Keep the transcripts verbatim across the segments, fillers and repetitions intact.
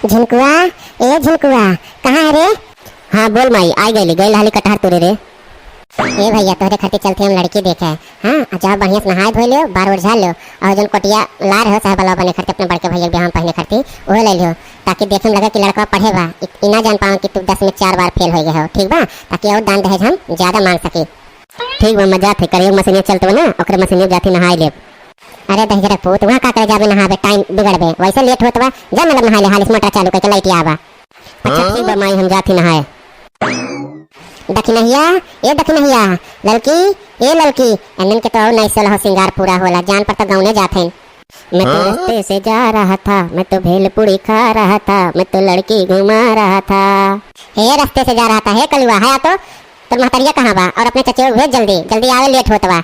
झिनकुआ, ए झिनकुआ, कहाँ है रे? हाँ बोल माई, आइ गइली, गइल रहली कटहर तोड़े रे। ए भइया, तोहरे खातिर चलत ही हम लड़की देखे। हाँ, आ जाओ बढ़िया से नहाए धोए लियो, बार ओर झाड़ लियो, और जौन कोटिया ला रहे हो साहेब वाला बने खातिर अपने बड़के भइया के बियाह में पहने खातिर, उहो ले लियो, ताकि देखे में लगे कि लड़का पढ़े बा, इ, इ ना जान पावे कि तू दस में चार बार फेल होइ गए हो, ठीक बा? ताकि और दान दहेज हम ज्यादा मांग सकी। ठीक बा, मैं जात है, करियो मशीनिया चलत बा ना, ओकरे मशीनिया जात ही नहाए लेब। अरे दहिजरा पूत, वहाँ का करे जाबे नहाबे, टाइम बिगड़बे, वैसे लेट होत बा, जा मतलब नहाए ले, हाली से मोटर चालू करके लाइट आवा। अच्छा ठीक बा माई, हम जात ही नहाए। दखिनहिया, ए दखिनहिया, ललकी, ए ललकी, एनन के तो और नहीं सोलह सिंगार पूरा होला, जान पर तो गौने जात हैं। मैं तो हाँ? रस्ते से जा रहा था, मैं तो भेलपुड़ी खा रहा था, मैं तो लड़की घुमा रहा था। हे रस्ते से जा रहा था, हे कलुआ, है तो तोर महतरिया कहाँ बा? और अपने चचे को भेज जल्दी, जल्दी आवे, लेट होत बा।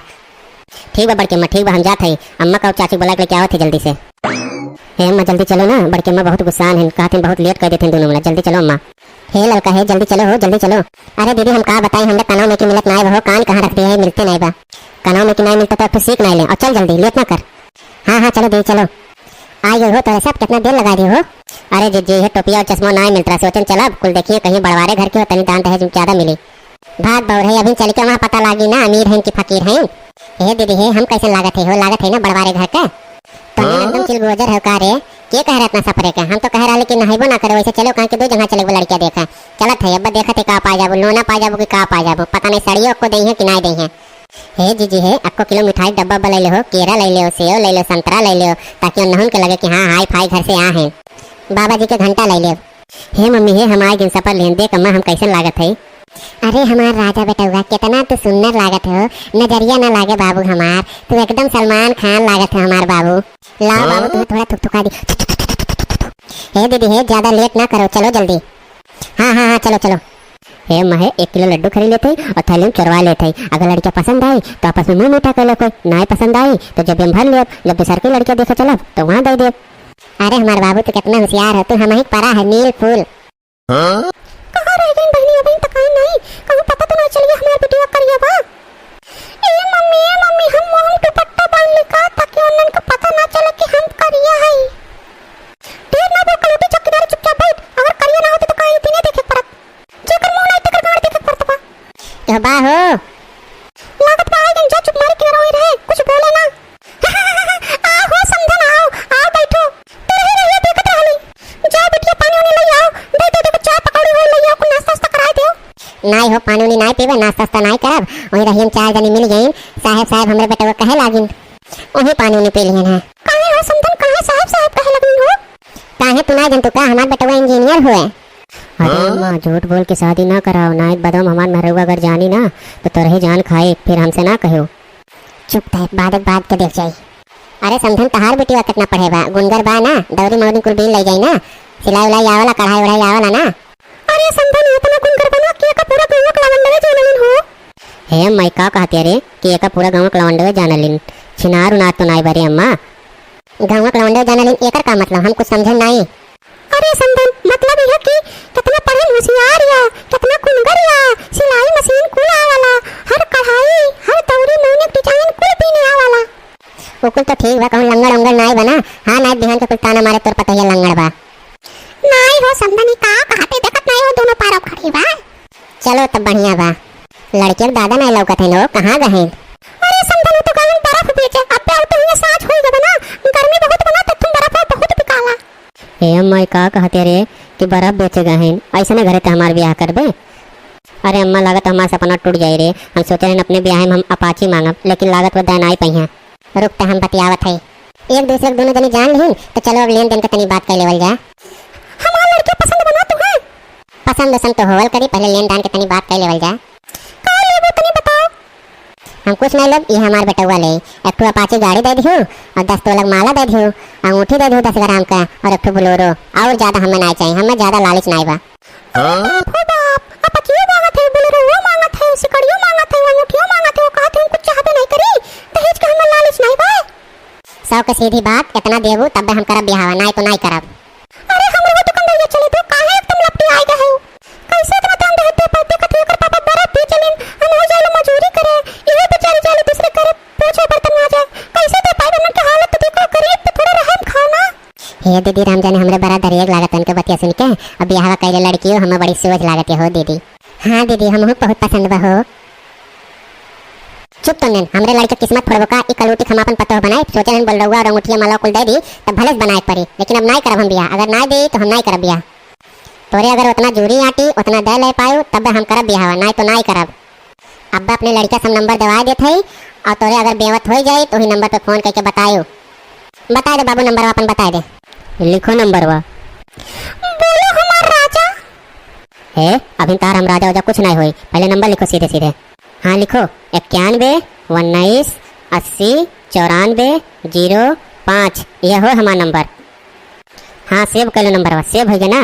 ठीक बा बड़के अम्मा, ठीक बा, हम जात हई। अम्मा का चाची बुला के लेके आवत है जल्दी से। हे अम्मा, जल्दी चलो ना, बड़के अम्मा बहुत गुस्सान हैं, कहत हैं बहुत लेट कर देत हैं दोनों मिला, जल्दी चलो अम्मा। हे ललका, हे जल्दी चलो हो, जल्दी चलो। अरे दीदी, हम का बताई, हमरे कनवा में की मिलत नाई बा हो, कान कहाँ रख दिए है, मिलते नाई बा। कनवा में की नाई मिलता तो एक ठो सीख नाई ले, और चल जल्दी, लेट ना कर। हाँ हाँ, चलो दीदी चलो। आ गए हो तो सब, कितना देर लगा दिए हो? अरे जीजी, ये टोपिया और चश्मा नाई मिलत रहा, सोचन चलब कुल देखिए कहीं बड़वारे घर के हो, तनी दान दहेज में ज्यादा मिली। भाग बौर है, अभी चल के वहाँ पता लागी ना, अमीर हैं कि फकीर हैं। हे दीदी हे, हम कैसन लागत है हो? लागत है ना बड़वारे घर के। तो हाँ? एकदम चिलबुजर है का रे? के कह रहा इतना सपरे के? हम तो कह रहा कि नहैबो ना करे, वैसे चलो कहाँ के दो जगह चले वो लड़कियाँ देखा। चलत है, अब देखत है का पा जाबो, लोना पा जाबो कि का पा जाबो, पता नहीं सड़ियो अक्को दई है कि नाई दई है। हे जीजी हे, अक्को किलो मिठाई डब्बा बा ले ले हो, केरा ले ले हो, सेव ले ले हो, संतरा ले ले हो, ताकि उन्हन के लगे कि हाँ हाई फाई घर से आ हैं। बाबा जी के घंटा ले ले। हे मम्मी हे, हम आइ गइन सपरे लेन, देख अम्मा हम कैसन लागत है। अरे हमार राजा बेटउआ, कितना तू सुन्नर लागत हो, नजरिया ना लागे बाबू हमार, तू एकदम सलमान खान लागत हो हमार बाबू। लाओ बाबू, हाँ? तुम्हें थोड़ा थुकथुका दी। हे दीदी हे, ज्यादा लेट ना करो, चलो जल्दी। हाँ हाँ हाँ, चलो चलो। हे अम्मा हे, एक किलो लड्डू खरीद लेत है और थैली में चोरवा लेत है। अगर लड़कियाँ पसंद आई तो आपस में मुँह मीठा कर ले कोई, नाई पसंद आई तो जब हम भर लेब, जब दूसर के लड़कियाँ देखे चलब तो वहाँ दे देब। अरे हमार बाबू, तू कितना होशियार हो, तू हमही परा है नील फूल। हाँ? कहाँ रह गई बहनी, अबहिन तक आई नहीं, कहूँ पता तो ना चलिए हमार बिटिया करिया बा। ए मम्मी, ए मम्मी, हम मुँह में दुपट्टा बांध ली का, ताकि उन्हन के पता ना चले कि हम करिया हई। ढेर ना बोल, कलौटी चौक किनारे चुपचाप बैठ, अगर करिया ना होते तो काहे इतने देखे पड़त। जेकर मुँह नाई तेकर गांड देखे पड़त बा। ए बा हो। लागत बा आइ गइन, जा चुप मारे किनारे वहीं रहे, कुछ बोले ना। आओ हो समधन, आओ, आओ बैठो। तो रही रहिया देखत रहली। जाओ बिटिया, पानी उनी लइ आओ, दे दे, देखो चाय पकौड़ी हो लइ आओ, कुछ नाश्ता वास्ता कराए दो। नाई हो, पानी उनी नाई पीबे, नाश्ता वास्ता नाई करब। वहीं रही हम चार जनी मिल गइन, साहेब साहेब हमरे बेटवा कहे लागिन। वहीं पानी उनी पी लिहन है। काहे हो समधन, काहे साहेब साहेब कहे लगिन हो? काहे तू नाई जनतू का, हमार बेटवा इंजीनियर हुए। अरे अम्मा, झूठ बोल के शादी ना कराओ, नाई बदम हमार मेहरवा अगर जानी ना तो तोरही जान खाई, फिर हमसे ना कहो। चुप थे, बाद बाद के देख जाई। अरे समधन, तहार बिटिया कितना पढ़े बा, गुनगर बा ना, दौरी मौरी कुल बीन लइ जाई ना, सिलाई उलाई आवला, कढ़ाई उढ़ाई आवला ना। अरे समधन, इतना गुनगर बा ना कि एका पूरा गाँव के लवंडवे जानेलिन हो। हे अम्मा, ई का कहत रे कि एका पूरा गाँव के लवंडवे जानेलिन? छिनार उनार तो नाई बा रे अम्मा। गाँव के लवंडवे जानेलिन, एकर का मतलब? हम कुछ समझन नाई। अरे समधन, मतलब यह कि कितना पढ़न होशियार या, कितना गुनगर या, सिलाई मशीन कुल आवाला, हर कढ़ाई, हर दौरी मौनी के डिजाइन कुल बीने आवाला। वो कुल तो ठीक बा, कहूँ लंगड़ उंगड़ नाई बा ना। हाँ, नाई बिहान के कुल ताना मारे तोर पतोहिया लंगड़ बा। नाई हो समधन, ई का कहत है, देखत नाई हो दोनों पारब खड़ी बा। चलो तब बढ़िया बा, लड़किया के दादा नाई लौकत है नो, कहाँ गए हैं? अरे समधन, वो तो गए हैं बर्फ बेचे, अब पे तो हुआ साँझ होई गए ना, गर्मी बहुत बा ना, तो तुम बर्फ बहुत बिकाला। ए अम्मा, ई का कहते रे कि बर्फ बेचे गए हैं? ऐसने घरे तो हमार ब्याह करबे? अरे अम्मा, लागत हमार सपना टूट जाई रे। हम सोचे रहन अपने ब्याह में हम अपाची मांगब, लेकिन लागत वो दे नाई पइहें। रुक त हम बतियावत हई। एक दूसरे के दोनों जनी जान लिहिन, तो चलो अब लेन देन के तनी बात कर लेवल जा। हमार लड़के पसंद बना तू है? पसंद वसंद तो होवल करी, पहले लेन देन के तनी बात कर लेवल जा। का लेबू तनी बताओ। हम कुछ नहीं लेब, ये हमार बेटवा ले। एक ठो अपाची गाड़ी दे दियो और दस तोला के माला दे दियो, अंगूठी दे दियो दस ग्राम का और एक ठो बोलेरो, और ज्यादा हमें नहीं चाहिए, हमें ज्यादा लालच नहीं बा। हाँ? बाप हो बाप, अपाचियो मांगत है, बोलेरो मांगत है, सिकड़ियो मांगत है, अंगूठियो मांगत है, कहत है हम कुछ चाहबे नहीं करी, दहेज के हमें लालच नहीं बा। सौ के सीधी बात, इतना देबू तब हम करब बिहावा, नहीं तो नहीं करब। अरे हमरो दुकानदारिया चले दो, काहे एकदम लपटी आए गए हो? कैसे इतना दाम दे दे पर देखत है, एकर पापा बर्फ बेचलिन, हम हो जाइलो मजूरी करे, इहो बेचारी जाले दूसरे घरे पोछा बर्तन माजे, कैसे दे पाए? हमन के हालत तो देखो, गरीब पे थोड़ा रहम खाओ ना। हे दीदी राम जाने, हमरे बड़ा दरिया लागत है। के बतिया सुन के अब बियाहवा कइले लड़कियो हमें बड़ी सोझ लागत है हो दीदी। हाँ दीदी, हमहू बहुत पसंद बा हो। चुप तो नेन, हमरे लड़के किस्मत फोड़बो का, ई कलूटी हम आपन पतोह बनाए, सोचे हन बोल रउआ और अंगूठिया माला कुल दे दी, तब भले से बनाए के पड़ी, लेकिन अब नाई करब हम बियाह, अगर नाई दे तो हम नाई करब बियाह। तोरे अगर उतना जूरी आटी, उतना दे ले पायु, तब हम करब बियाह, नाई तो नाई करब। अब अपने लड़का सब नंबर देवा देत हई, और तोरे अगर बेवत हो जाई तो वही नंबर पे फोन करके बतायु। बता दे बाबू, नंबर अपन बता दे। लिखो नंबरवा। बोलो हमार राजा। हे, अभी तार हम राजा उजा कुछ नहीं होई, पहले नंबर लिखो सीधे सीधे। हाँ लिखो, इक्यानवे उन्नीस अस्सी चौरानवे जीरो पाँच, यह हो हमार नंबर। हाँ सेव कर लो नंबरवा, सेव हो गया ना?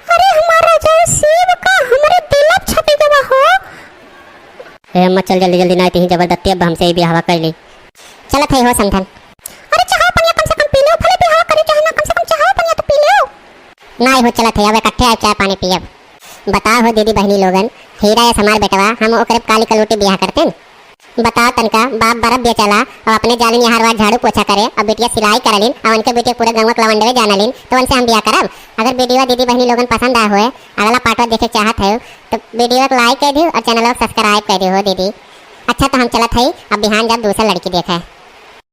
अरे हमार राजा, सेव का हमरे दिल छपी गवा हो। हे अम्मा चल जल्दी जल्दी, ना इतनी जबरदस्ती अब हमसे ही बियाहवा कर ली। चलत है हो समधन। अरे चाहो पनिया कम से कम पी लो, भले बियाह करे चाहे ना, कम से कम चाहो पनिया तो पी लो। नाई हो चलत है, अब इकट्ठे आए चाय पानी पियब। बताओ हो दीदी बहनी लोगन, हीरा यस हमार बेटवा, हम ओकरे काली कलूटी बियाह करतेन। बताओ तनका, बाप बरफ बेचला और अपने जालिन यहाँ हर बार झाड़ू पोछा करे और बिटिया सिलाई करलिन और उनके बिटिया पूरे गाँव के लवंडवे जानलिन, तो उनसे हम बियाह करब? अगर वीडियो दीदी बहनी लोगन पसंद आए होए, अगला पार्टवा देखे चाहत है तो वीडियो को लाइक कर दियो और चैनल को सब्सक्राइब कर दियो हो दीदी। अच्छा तो हम चलत है, अब बिहान जब दूसरा लड़की देखे।